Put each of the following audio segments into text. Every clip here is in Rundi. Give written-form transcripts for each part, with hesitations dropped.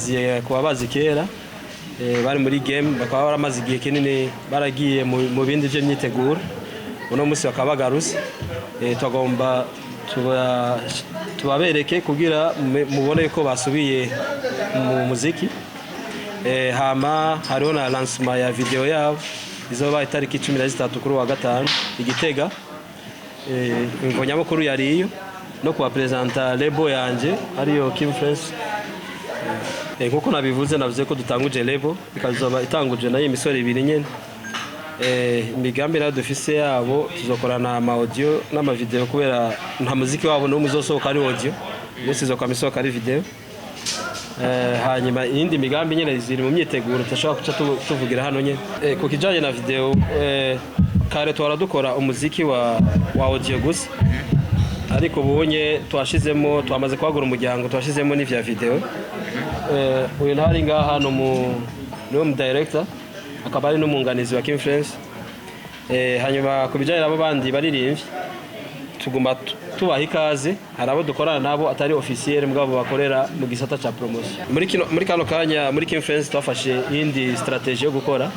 Kubazi kuba bazi kera, bari muri game, bakaba baramaze igihe kinini baragiye mu bindi by'imyiteguro, uno munsi bakaba bagarutse. Tugomba tubabereke kugira mubone ko basubiye mu muziki. Hama hariho na lancement ya video yabo izoba itariki 13 kuri wa gatanu i Gitega. Imvo nyamukuru yari iyo no kubapresenta label yanje ariyo Kim Friends. Nkuko nabivuze, navuze ko dutanguje label, ikazoba itanguje nayo imisoro ibiri nyene. Imigambi rero dufise yabo, tuzokorana ama audio n'ama video, kubera nta muziki wabo n'umwe uzosohoka ari audio, yose izokwama isohoka ari video. Hanyuma iyindi migambi nyene ziri mu myiteguro tudashobora guca tuvugira hano nyene. Ku kijanye na video, kare twara dukora umuziki wa audio gusa, ariko ubunye twashizemo, twamaze kwagura umuryango, twashizemo n'ivya video. Uyu ntari ngaha ni niwe mu director, akaba ari n'umwunganizi wa Kim Friends. Hanyuma ku bijanye nabo bandi baririmbyi, tuguma tubaha ikaze. Hari abo dukorana nabo atari officiel, mugabo bakorera mu gisata ca promotion. Muri kano kanya muri Kim Friends twafashe iyindi strategie yo gukora,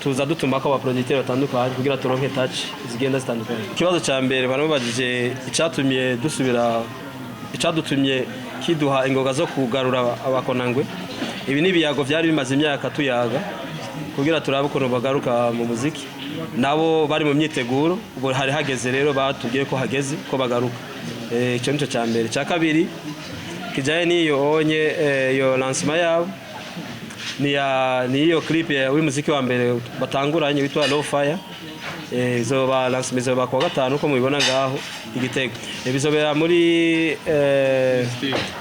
tuza dutuma ko abaproducteur batandukanye kugira turonke touch zigenda zitandukanye. Ikibazo ca mbere baramubajije icatumye dusubira, icadutumye kiduha ingoga zo kugarura abakonangwe. Ibi ni ibiyago vyari bimaze imyaka tuyaga kugira turabe ukuntu bagaruka mu muziki. Nabo bari mu myiteguro, ubu hari hageze rero, batubwiye ko hageze ko bagaruka. Ico nico ca mbere. Ca kabiri kijanye n'iyo onye, iyo lancement yabo ni iyo clip ya w'umuziki wa mbere batanguranye witwa Low Fire. Izoba lancement izoba kuwa gatanu uko mubibona ngaho i Gitega. Bizobera muri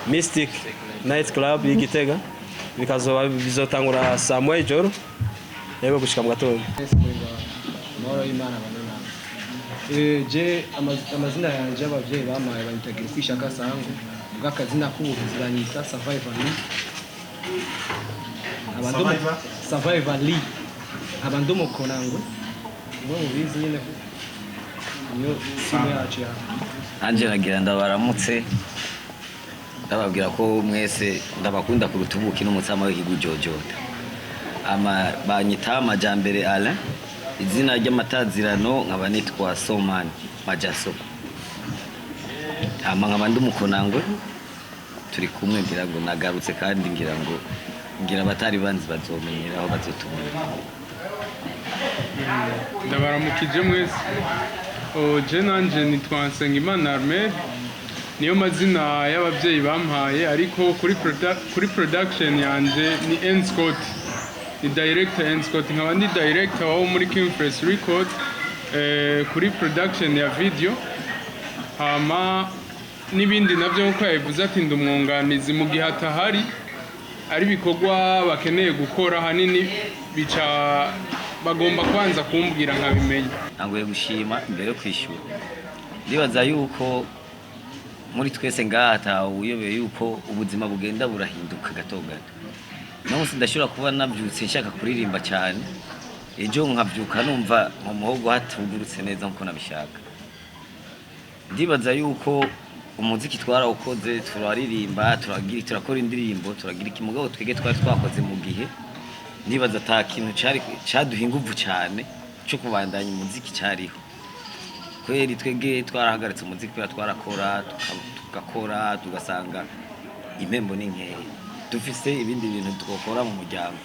Mystic Night Club y'Igitega, bikazoba bizotangura saa moya ijoro yego gushika mu gatondo. Mwese muri ngaho, amahoro y'Imana bane namwe. Je amazina yanje y'abavyeyi bampaye banyitagira Ukwishaka Sangu, ubwo akazina k'ubuvuzi banyita Survivor Lee. Nkaba ndi Survivor? Survivor Lee. Nkaba ndi umukonangwe umwe mubizi nyine, niyo simu yacu ya Nanjye nagira ndabaramutse, ndababwira ko mwese ndabakunda kuruta ubuki n'umutsama w'ikigujojota. Ama banyita Amajambere Alain, izina ry'amatazirano nkaba nitwa Somani Majaso. Hama nkaba ndi umukonangwe, turi kumwe. Ngira ngo nagarutse kandi ngira ngo ngira abatari banzi bazomenyera aho bazotumira. Ndabaramukije mwese. Je nanje nitwa Nsengimana Armel, niyo mazina y'ababyeyi bampaye, ariko kuri production yanje ni N Scott, ni director N Scott, nkaba ndi director wo muri King Fresh Record, kuri production ya video, hama n'ibindi navyo. Nkuko yabivuze ati ndi umwunganizi mu gihe atahari, ari ibikorwa bakeneye gukora hanini bica bagomba kubanza kumbwira nkabimenya. Ntanguye gushima imbere yo kwishyura. Ndibaza yuko muri twese ngaha atawuyobeye yuko ubuzima bugenda burahinduka gato gato. Uno munsi ndashobora kuba nabyutse nshaka kuririmba cyane, ejo nkabyuka numva mu muhogo hatugurutse neza nkuko nabishaka. Ndibaza yuko umuziki twarawukoze, turaririmba, turagira, turakora indirimbo, turagira iki, mugabo twege twari twakoze mu gihe ndibaza ata kintu cari caduha inguvu cyane cyo kubandanya umuziki cyariho. Kweri twebwe twarahagaritse umuziki kubera twarakora, tugakora, tugasanga impembo ni nkeya, dufise ibindi bintu twokora mu muryango.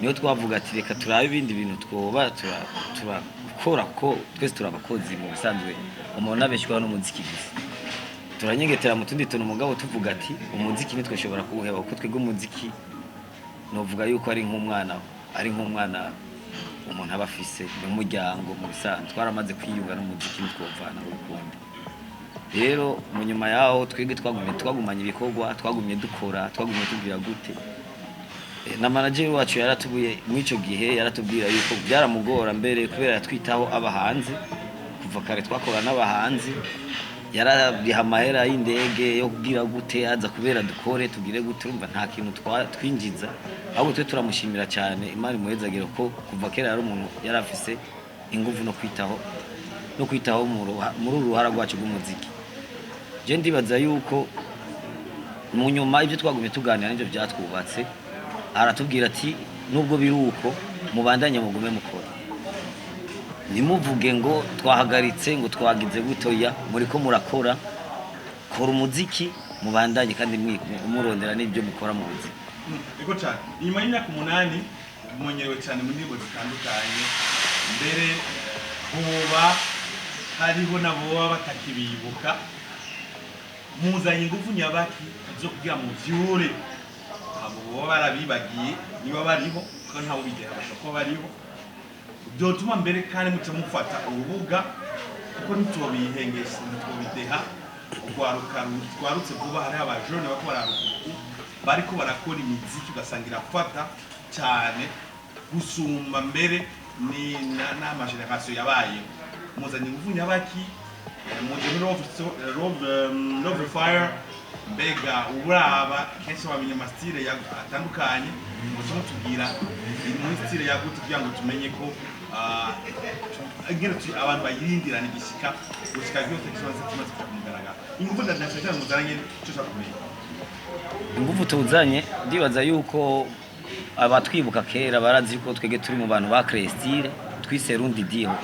Niyo twavuga ati reka turabe ibindi bintu twoba turakora, ko twese turi abakozi mu bisanzwe. Umuntu abeshywaho n'umuziki gusa, turanyegetera mu tundi tuntu, mugabo tuvuga ati umuziki ntitwashobora kuwuheba, kuko twebwe umuziki novuga yuko ari nk'umwana umuntu aba afise mu muryango. Mu bisanzwe twaramaze kwiyunga n'umuziki, ntitwovana urukundo. Rero mu nyuma yaho twebwe twagumanye ibikorwa, twagumye dukora, twagumye tugira gute. Na manager wacu yaratubuye muri ico gihe, yaratubwira yuko byaramugora mbere kubera yatwitaho abahanzi kuva kare, twakora n'abahanzi, yarariha amahera y'indege yo kugira gute aza kubera dukore tugire gute. Urumva nta kintu twinjiza, ahubwo twe turamushimira cyane, Imana imuhezagire, ko kuva kera yari umuntu yari afise inguvu no kwitaho muri uru ruhara rwacu rw'umuziki. Je ndibaza yuko Mu nyuma ibyo twagumye tuganira nibyo byatwubatse. Aratubwira ati: "Nubwo biri uko, mubandanye, mugume mukora, ntimuvuge ngo twahagaritse, ngo twagize gutoya, muriko murakora, kora umuziki, mubandanye kandi murondera n'ibyo mukora mu buzima." Ego cyane. Inyuma y'imyaka 8 mumenyerewe cyane mu ndirimbo zitandukanye, mbere hoba hariho nabo baba batakibibuka. Muzanye ingufu nyabaki zo kugira muvyure abo boba barabibagiye, niba bariho, kuko ntawe bigera bashobora kuba bariho, byotuma mbere kandi muca mufata urubuga, kuko ntitwobihengesha, ntitwobideha urwaruka rwarutse vuba. Hariho abajene bariko bararuka ubu, bariko barakora imiziki, ugasanga irafata cyane gusumba mbere ni n'ama génération yabayeho. Muzanye ingufu nyabaki? Muje muri Love Fire, mbega uraba kenshi wamenya ama style atandukanye, muce mutubwira iri muri style yagute kugira ngo tumenye ko ingene abantu bayirindirana igishika gushika byose kimaze kuja ku mugaragaro. Ingufu ndashaka muzanye, ico ushaka kumenya. Ingufu tuzanye, ndibaza yuko abatwibuka kera barazi yuko twege turi mu bantu ba créé style twise Rundi Diho.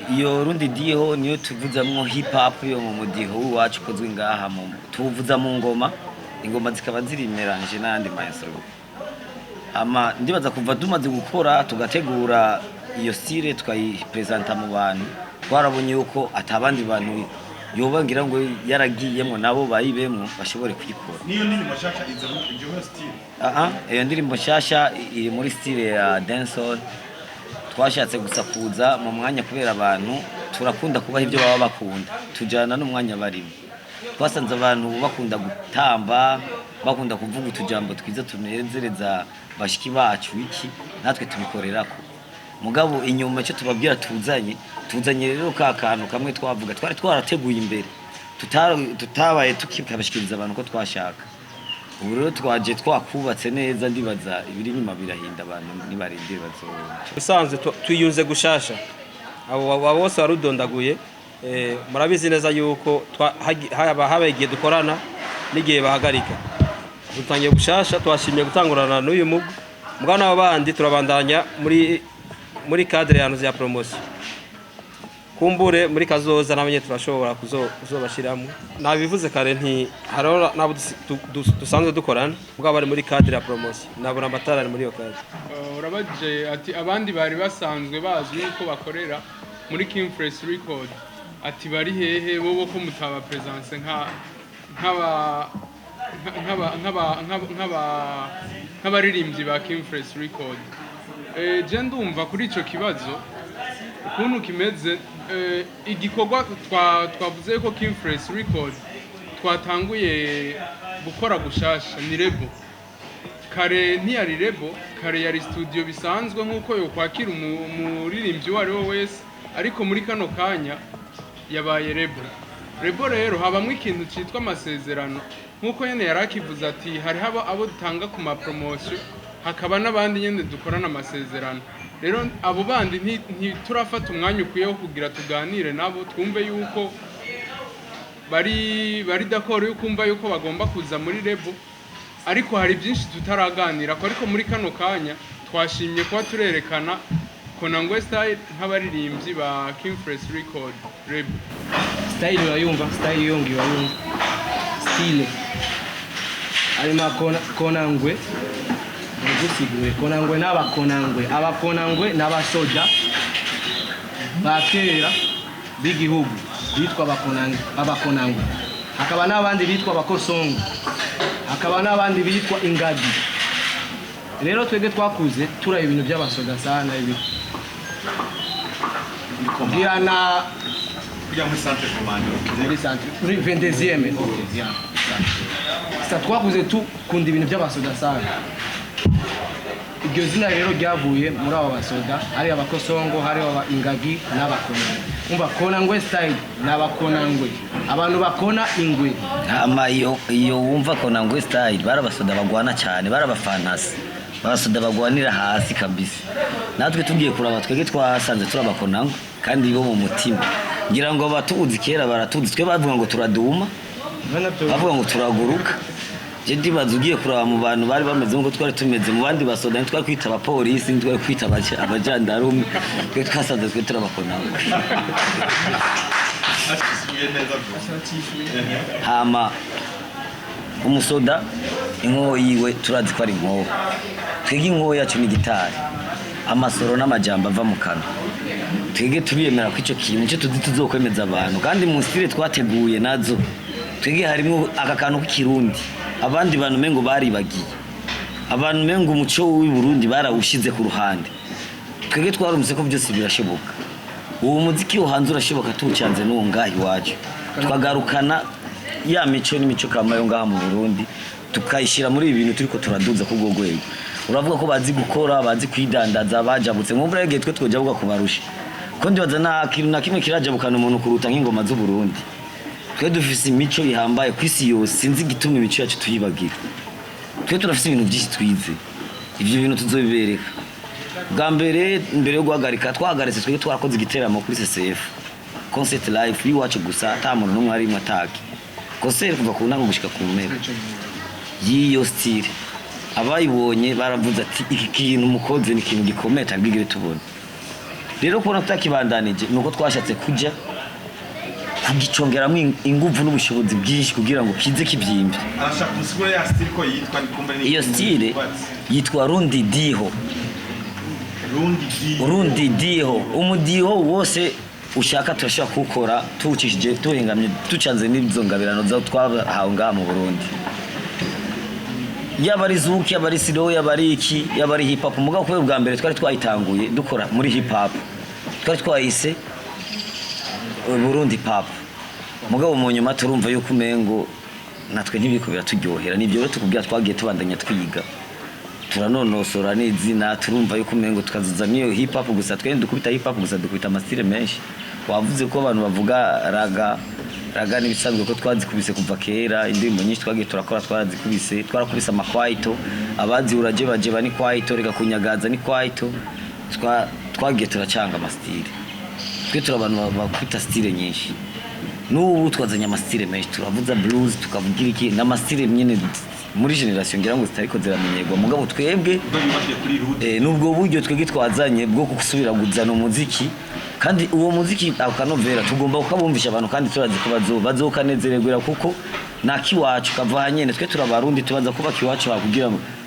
Iyo Rundi Diho niyo tuvuzamwo hip hop yo mu mudiho w'iwacu ukozwe ngaha, mu tuwuvuza mu ngoma, ingoma zikaba ziri mélange n'ayandi ma instrument. Ama ndibaza kuva tumaze gukora, tugategura iyo style, tukayipresenta mu bantu, twarabonye yuko atabandi bantu yoba ngira ngo yaragiyemwo nabo bayibemwo bashobore kuyikora. Niyo ndirimbo nshasha iza ije muri style? Aha, iyo ndirimbo nshasha iri muri style ya dancehall. Twashatse gusa kuza mu mwanya, kubera abantu turakunda kubaha ibyo baba bakunda, tujyana n'umwanya barimo. Twasanze abantu bakunda gutamba, bakunda kuvuga utujambo twiza tunezereza bashiki bacu, iki natwe tubikorerako. Mugabo inyuma icyo tubabwira, tuzanye rero ka kantu kamwe twavuga twari twarateguye imbere, tutabaye tukabashikiriza abantu ko twashaka. Ubu rero twaje twakubatse neza, ndibaza ibiri inyuma birahinda, abantu nibarindire bazobona. Usanzwe twiyunze gushasha abo bose warudondaguye. Murabizi neza yuko haba habaye igihe dukorana n'igihe bahagarika. Dutangiye gushasha, twashimye gutangurana n'uyu mugwi, mugabo n'abo bandi turabandanya muri cadre ya ya promotion. Kumbure muri kazoza nabo nyene turashobora kuzobashiramo. Nabivuze kare nti hariho n'abo dusanzwe dukorana, mugabo bari muri cadre ya promotion, nabona amatara ari muri iyo cadre. Urabajije ati abandi bari basanzwe bazwi yuko bakorera muri King Fresh Record, ati bari hehe bobo ko mutaba presence nka nk'aba nk'aba nk'aba nk'aba nk'abaririmbyi ba King Fresh Record? Je ndumva kuri ico kibazo ukuntu kimeze, igikorwa twavuze ko King Fresh Record twatanguye gukora gushasha ni label. Kare ntiyari label, kare yari studio bisanzwe nk'uko yokwakira umuririmbyi uwo ari we wese, ariko muri kano kanya yabaye label. Label rero habamwo ikintu cyitwa amasezerano, nk'uko nyene yari akivuze ati hariho abo dutanga ku ma promotion, hakaba n'abandi nyene dukorana amasezerano. Rero abo bandi ntiturafata umwanya ukwiye wo kugira tuganire nabo, twumve yuko bari d'accord yuko umva yuko bagomba kuza muri label, ariko hari byinshi tutaraganira ko. Ariko muri kano kanya twashimye kuba turerekana Konangwe Style nk'abaririmbyi ba King Fresh Record Label. Style urayumva, style yongi urayumva, style arima kona, konangwe ngusigure. Konangwe n'abakonangwe, abakonangwe n'abasoja ba kera b'igihugu bitwa abakonangwe, abakonangwe. Hakaba n'abandi bitwa abakosongo, hakaba n'abandi bitwa ingagi. Rero twebwe twakuze turaba ibintu by'abasoda sana, ibi ngira na Kujya muri centre commando. Muri centre, muri 22e, okay, yeah. Sa twakuze tukunda ibintu by'abasoda sana. Iryo zina rero ryavuye muri abo basoda, hari abakosongo, hari aba ingagi n'abakonangwe. Umva, Konangwe Style n'abakonangwe, abantu bakona ingwe. Hama iyo wumva Konangwe Style, barabasoda bagwana cyane, barabafanasi, abasoda bagwanira hasi kabisa. Natwe tugiye kuraba, twebwe twasanze turabakonangwe kandi bo mu mutima, ngira ngo abatuzi kera baratuzi, twe bavuga ngo turaduma. Bavuga ngo turaguruka. Je ndibaza ugiye kuraba mu bantu bari bameze nk'uko twari tumeze, mu bandi basoda ntitwari kwita abapolisi, ntitwari kwita abajandarume, twe twasanze twe turabakonangwe. Ashisuye neza rwose. Hama umusoda inkoho yiwe turazi ko ari inkoho, twege inkoho yacu ni gitari, amasoro n'amajambo ava mu kanwa. Twege turiyemera ko icyo kintu icyo tuzi tuzokwemeza abantu, kandi mu style twateguye nazo twege harimo aka kantu k'ikirundi abandi bantu mengo baribagiye, abantu mengo umuco w'i Burundi barawushize ku ruhande. Twege twarumvise ko byose birashoboka, uwo muziki wo hanze urashoboka tuwucanze n'uwo ngaha iwacu, tukagarukana ya mico n'imico kama yo ngaha mu Burundi, tukayishyira muri ibi bintu turiko turaduza ku rwego. Uravuga ko bazi gukora, bazi kwidandaza, bajabutse nkumva rero igihe twe twojabuka kubarusha, ko ndibaza nta kintu na kimwe kirajabukana umuntu kuruta nk'ingoma z'u Burundi. Twe dufise imico ihambaye ku isi yose, sinzi igituma imico yacu tuyibagira. Twe turafise ibintu byinshi twize, ivyo bintu tuzobibereka. Bwa mbere, mbere yo guhagarika, twahagaritse twebwe twarakoze igiteramo kuri CCF concert live y'iwacu gusa, ata muntu n'umwe arimwo, ataki concert kuva ku ntango gushika ku mpera y'iyo style. Abayibonye baravuze ati iki kintu mukoze ni ikintu gikomeye tutabwigire tubona. Rero kubona tutakibandanije ni uko twashatse kuja kugicongeramo inguvu n'ubushobozi bwinshi kugira ngo kize kivyimvye. Arashaka umusiguro ya style ko yitwa nikumva ni Iyo style yitwa Rundi Diho. Rundi di. Urundi diho, umudiho wose ushaka turashobora kuwukora tuwucishije tuhengamye, tucanze n'izo ngabirano zo twahawe ngaha mu Burundi, yaba ari zuki, yaba ari slow, yaba ari iki, yaba ari hip hop. Mugabo kubera ubwa mbere twari twayitanguye dukora muri hip hop, twari twayise Burundi pop, mugabo mu nyuma turumva yuko umengo natwe ntibiko biraturyohera. Nibyo rero tukubwira, twagiye tubandanya twiga, turanonosora n'izina, turumva yuko umengo tukazuzamo iyo hip hop gusa. Twe dukubita hip hop gusa, dukubita ama style menshi. Wavuze ko abantu bavuga ragga, ragga n'ibisanzwe ko twazikubise kuva kera. Indirimbo nyinshi twagiye turakora twarazikubise, twarakubise amakwaito, abazi urajebajeba ni kwaito, reka kunyagaza ni kwaito. Twagiye turacanga ama style. Twe turi abantu bakubita style nyinshi. N'ubu twazanye ama style menshi, turavuza blues, tukavugira iki n'ama style nyine muri generation ngira ngo zitariko ziramenyerwa, mugabo twebwe Ubwo yubakiye kuri Rundi. Nubwo buryo twebwe twazanye bwo gusubira kuzana umuziki, kandi uwo muziki akanovera tugomba kukabumvisha abantu, kandi turazi ko bazokanezererwa kuko nakiwacu kava hanyene. Twe turabarundi, tubanza kubaka iwacu ha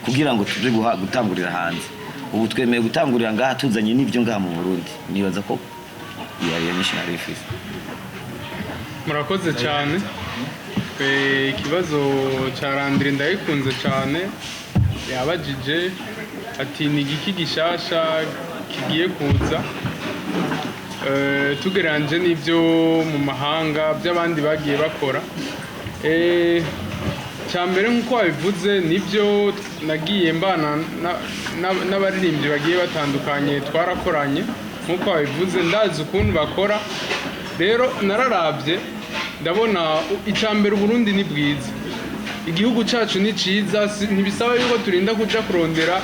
kugira ngo tuze gutangurira hanze. Ubu twemeye gutangurira ngaha, tuzanye n'ibyo ngaha mu Burundi. Nibaza ko iyo ariyo nyinshi nari ifise. Murakoze cyane. Ikibazo cya Randire ndagikunze cyane. Yabajije ati ni igiki gishasha kigiye kuza tugereranyije n'ibyo mu mahanga by'abandi bagiye bakora? Cya mbere, nk'uko wabivuze, nibyo, nagiye mbana n'abaririmbyi bagiye batandukanye, twarakoranye nk'uko wabivuze, ndazi ukuntu bakora. Rero nararabye ndabona icya mbere Uburundi ni bwiza, igihugu cyacu ni cyiza, ntibisaba yuko turinda kuja kurondera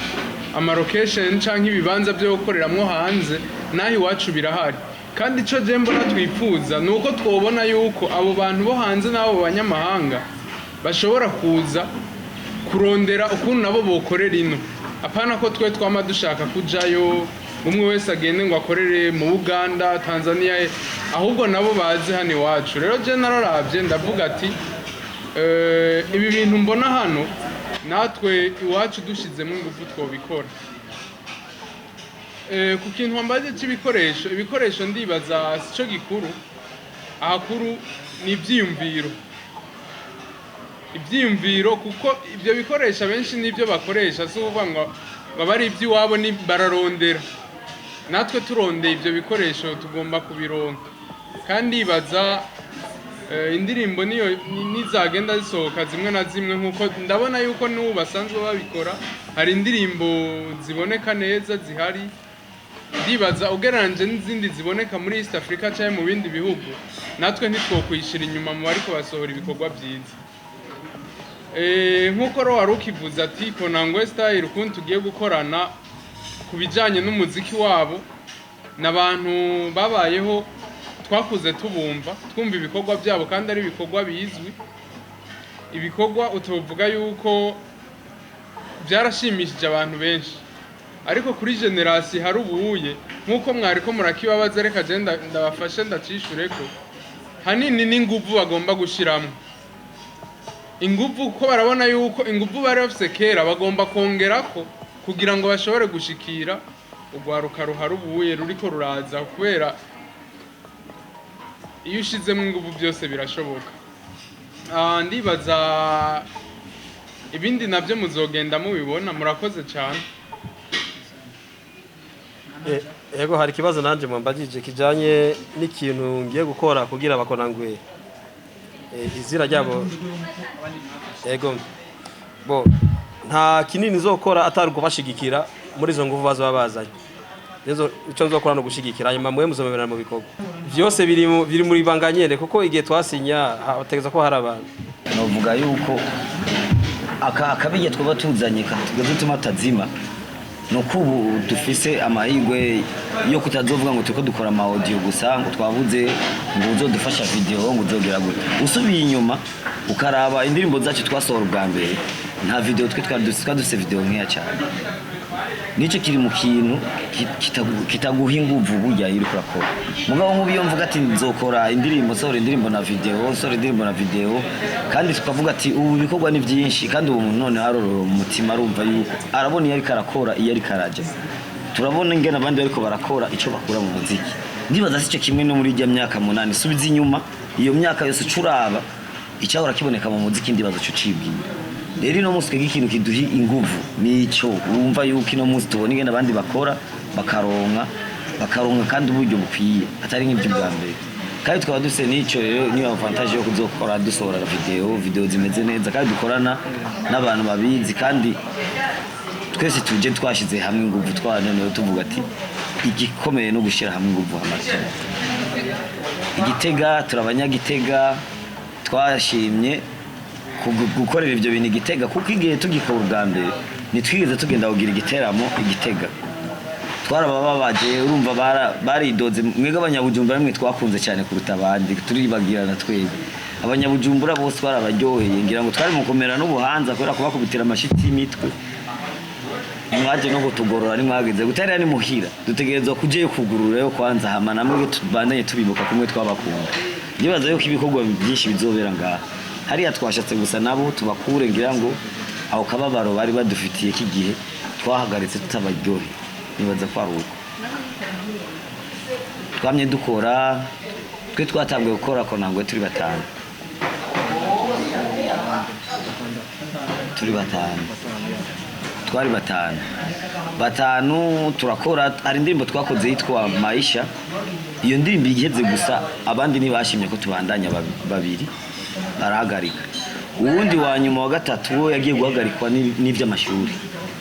ama location canke ibibanza byo gukoreramwo hanze, naho iwacu birahari. Kandi ico je mbona twifuza ni uko twobona yuko abo bantu bo hanze n'abo banyamahanga bashobora kuza kurondera ukuntu nabo bokorera ino, apana ko twe twama dushaka kujayo, umwe wese agende ngo akorere mu Buganda, Tanzania, ahubwo nabo baze hano iwacu. Rero je nararavye ndavuga ati ibi bintu mbona hano natwe iwacu dushizemo ingufu twobikora. Ku kintu wambaze c'ibikoresho, ibikoresho ndibaza sico gikuru, ahakuru ni ivyiyumviro, ivyiyumviro, kuko ibyo bikoresho abenshi nibyo bakoresha si ukuvuga ngo baba ari iby'iwabo, ni bararondera. Natwe turondeye ibyo bikoresho tugomba kubironka. Kandi ibaza indirimbo niyo nizagenda zisohoka zimwe na zimwe, nkuko ndabona yuko n'ubu basanzwe babikora, hari indirimbo ziboneka neza zihari, ndibaza ugereranyije n'izindi ziboneka muri East Africa cyangwa mu bindi bihugu, natwe ntitwokwishira inyuma mu bariko basohora ibikorwa byiza. Nk'uko ro wari ukivuze ati Konangwe Style, ukuntu tugiye gukorana ku bijyanye n'umuziki wabo, ni abantu babayeho, twakuze tubumva, twumva ibikorwa byabo kandi ari ibikorwa bizwi. Ibikorwa utovuga yuko byarashimishije abantu benshi, ariko kuri génération hari ubuye nk'uko mwariko murakibabaza, reka je ndabafashe ndacishureko. Hanini n'inguvu bagomba gushiramo inguvu, kuko barabona yuko inguvu bari bafise kera bagomba kongerako kugira ngo bashobore gushikira urwaruka ruhari ubuye ruriko ruraza, kubera iyo ushizemo inguvu byose birashoboka. Ndibaza ibindi nabyo muzogenda mubibona. Murakoze cyane. Yego, hari ikibazo nanje mwambajije kijanye n'ikintu ngiye gukora kugira bakonangwe izina ryabo. Yego, bo nta kinini nzokora atari kubashigikira muri izo nguvu bazoba bazanye. Nizo ico nzokora no gushigikira, hanyuma mwe muzomeberana mu bikorwa vyose biri muri banga nyene, kuko igihe twasinya hategeza ko hari abantu. Novuga yuko aka akabirya twaba tuzanye katuma tazima, nuko ubu dufise amahirwe yo kutazovuga ngo turiko dukora ama audio gusa, ngo twabuze ngo uzodufasha video, ngo uzogera gute. Usubiye inyuma ukaraba indirimbo zacu twasohora ubwa mbere, nta video twe twari dufise video nkeya cyane. Nicyo kiri mu kintu kitaguha inguvu burya iyo uriko urakora. Mugabo nk'ubu iyo mvuga ati nzokora indirimbo, nsohora indirimbo na video, nsohora indirimbo na video, kandi tukavuga ati ubu ibikorwa ni byinshi, kandi ubu muntu noneho arorora mu mutima, arumva yuko arabona iyo ariko arakora, iyo ariko araja, turabona ingene abandi bariko barakora, icyo bakura mu muziki. Ndibaza si cyo kimwe no muri ijya myaka 8. Subiza inyuma iyo myaka yose, ucuraba icyahora kiboneka mu muziki, ndibaza ico cibwira. Rero ino munsi twebwe ikintu kiduha inguvu nico wumva yuko ino munsi tubona ingene abandi bakora, bakaronka kandi uburyo bukwiye, atari nk'ibyo bwa mbere. Kandi tukaba dufise n'ico rero niyo avantage yo kuzokora dusohora video zimeze neza, kandi dukorana n'abantu babizi, kandi twese tuje twashize hamwe inguvu, twanoneho tuvuga ati igikomeye no gushyira hamwe inguvu. Amatora igitega, turi abanyagitega, twashimye gukorera ibyo bintu igitega, kuko igihe tugikora ubwa mbere ntitwigeze tugenda kugira igiteramo igitega, twarabababaje. Urumva baridoze. Mwebwe abanyabujumbura nimwe twakunze cyane kuruta abandi, turibagirana. Twebwe abanyabujumbura bose twarabaryoheye, ngira ngo twari mu kumera n'ubuhanza kubera kubakubitira amashiti y'imitwe. Mwaje no kutugorora, nimwageze gutarira ni muhira, dutegerezwa kujayo kugurura kwanza, hama namwe tubandanye tubibuka kumwe twabakunda. Ndibaza yuko ibikorwa byinshi bizobera ngaha. Hariya twashatse gusa nabo tubakure, ngira ngo aho kababaro bari badufitiye k'igihe twahagaritse tutabaryohe. Nibaza ko ari uko twamye dukora. Twe twatanguye gukora konangwe turi batanu, turi batanu, twari batanu turakora. Hari indirimbo twakoze yitwa Maisha. Iyo ndirimbo igiheze gusa, abandi ntibashimye ko tubandanya, babiri barahagarika. Uwundi wa nyuma wa gatatu we yagiye guhagarikwa n'ivy'amashuri,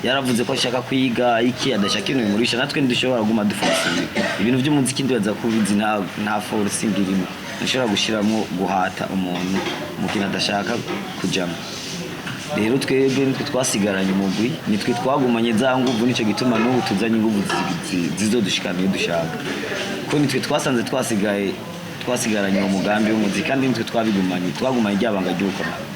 yaravuze ko ashaka kwiga iki, adashaka ibintu bimurisha. Natwe ntidushobora kuguma duforcinga ibintu by'umuziki. Ndibaza ko ubizi, nta forcing irimo. Ntushobora gushiramo guhata umuntu mu kintu adashaka kujamo. Rero twebwe nitwe twasigaranye umugwi, nitwe twagumanye za nguvu. Nicyo gituma n'ubu tuzanye inguvu zizodushikana iyo dushaka, ko nitwe twasanze twasigaye, twasigaranye uwo mugambi w'umuziki, kandi nitwe twabigumanye, twagumanye rya banga ry'ubukombe.